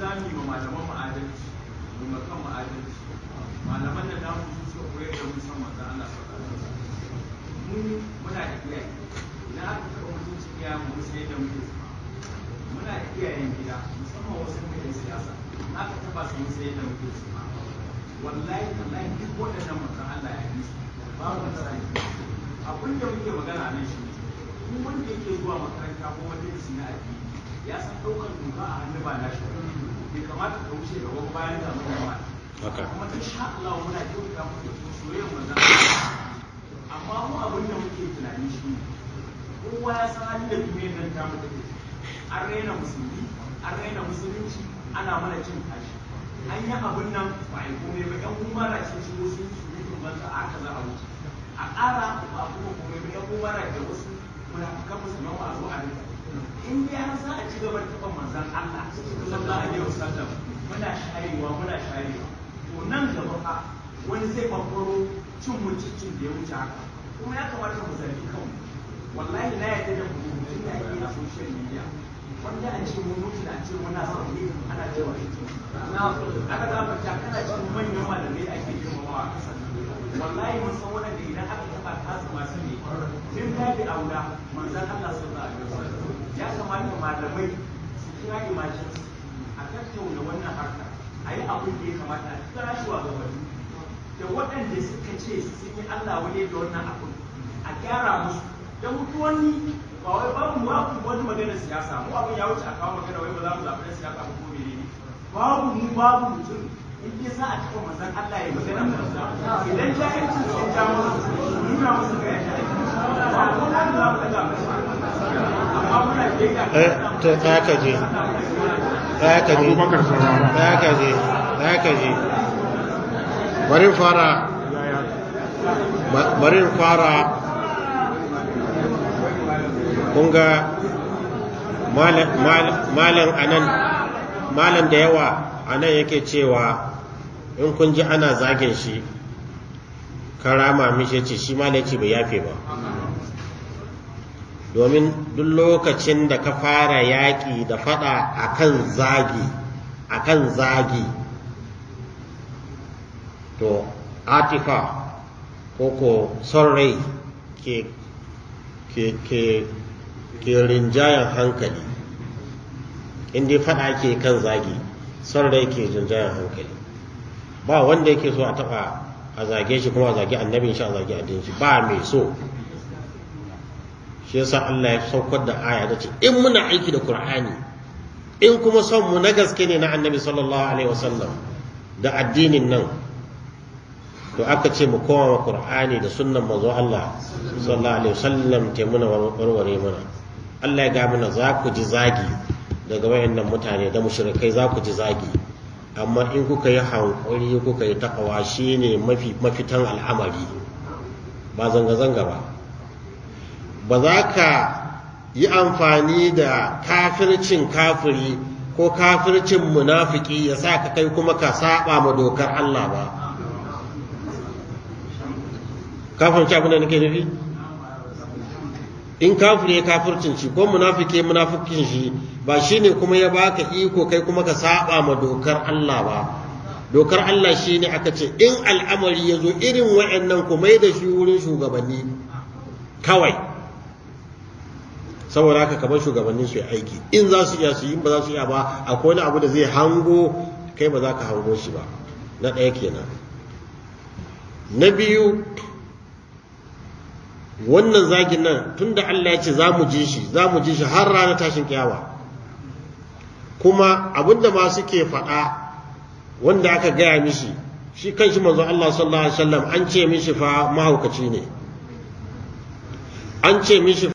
za mu yi ma malaman mu adalci, mu ma kan mu adalci, malaman da namu su suka koyar da mu san manzon Allah sallallahu alaihi wasallam. Mu muna da iyaye, idan aka taɓa mutuncin iyayen mu sai yadda muke zama. Muna da iyayen gida, musamman wasu mu yan siyasa, in aka taɓa su mu sai yadda muke zama. Wallahi wallahi, duk waɗannan manzon Allah ya yi su babu misali. Abin da muke magana nan shi ne, duk wanda yake zuwa makaranta ko majalisi na addini ya san ɗaukar doka a hannu ba na shi bai kamata ka wuce gaba bayan da mun ba. Kuma insha Allah muna kyauta muku da soyayyar manzon Allah. Amma mu abin da muke tunani shi ne, kowa ya san halin da duniyar nan ta mu take. An raina musulmi, an raina musulunci, ana mana cin kashi. An yi abin nan ba a yi komai ba, yan umara sun shigo sun surutun banza, a haka za a wuce a ƙara ba a kuma komai ba. Yan umara da wasu munafukan musulman ba a zo a rinka. In dai har za a ci gaba da taɓa manzon Allah sallallahu alaihi wasallam, muna sharewa, muna sharewa, to nan gaba fa wani zai bambaro cin mutuncin da ya wuce haka. Kuma ya kamata mu zargi kanmu. Wallahi na yarda da rubutun da ake a social media, wanda a ce mun mutu da a ce muna zaune ana cewa aka za ta kana cikin manyan malamai da ake girmamawa a kasar. Wallahi mun san waɗanda idan aka taɓa tasu masu ne min babi aula manzon Allah sallallahu alaihi wasallam. Ya kamata malamai su kira emergency a tattauna wannan harkar, a yi abin da ya kamata, a kira shugabanni da waɗanda suka ce sun yi Allah wani da wannan abin, a gyara musu da mutu. Wani ba wai babu babu wani magana siyasa, mu abin ya wuce a kawo magana wai ba za mu zaɓi na siyasa ba ko menene. Babu mu babu mutum, in dai za a taɓa manzon Allah ya magana banza, idan jahilcin ya ja musu, nuna musu ga yadda ake ba ko nan za mu ɗaga musu, amma muna biyayya. Eh, to tsaya ka je, tsaya ka je. Abubakar, saurara. Tsaya ka je, tsaya ka je, bari in fara. Yaya? Bari in fara. Kun ga malam anan, malam da yawa anan yake cewa in kun ji ana zagin shi, karama mishi, ce shi malam ce bai yafe ba, domin duk lokacin da ka fara yaƙi da faɗa akan zagi, akan zagi, to atifa ko ko son rai ke rinjayen hankali. In dai faɗa ke kan zagi, son rai ke rinjayen hankali. Ba wanda yake so a taɓa, a zage shi, kuma a zage annabin shi, a zage addinin shi, ba mai so. Shi yasa Allah ya saukar da aya da ce in muna aiki da Qur'ani, in kuma son mu na gaske ne na Annabi sallallahu alaihi wasallam da addinin nan, to aka ce mu koma wa Qur'ani da sunnan manzo Allah sallallahu alaihi wasallam te muna warware mana. Allah ya ga mana za ku ji zagi daga wayannan mutane da mushrikai, za ku ji zagi, amma in kuka yi hankuri, kuka yi takawa, shine mafi mafitan al'amari, ba zanga-zanga ba. Ba za ka yi amfani da kafircin kafiri ko kafircin munafiki ya sa ka kai kuma ka saba ma dokar Allah ba. Ka fahimci abin da nake nufi? In kafiri ya kafircin shi ko munafiki ya munafikin shi, ba shine kuma ya baka iko kai kuma ka saba ma dokar Allah ba. Dokar Allah shine aka ce in al'amari ya zo irin wa'annan, ku mai da shi wurin shugabanni kawai. Saboda haka kamar shugabanni su yi aiki in za su iya su yi, in ba za su iya ba, akwai wani abu da zai hango kai ba za ka hango shi ba. Na ɗaya kenan. Na biyu, wannan zagin nan, tunda Allah ya ce za mu ji shi, za mu ji shi har ranar tashin kiyama. Kuma abinda ma suke faɗa, wanda aka gaya mishi, shi kanshi manzon Allah sallallahu alaihi wasallam, an ce mishi fa mahaukaci ne, an ce mishi.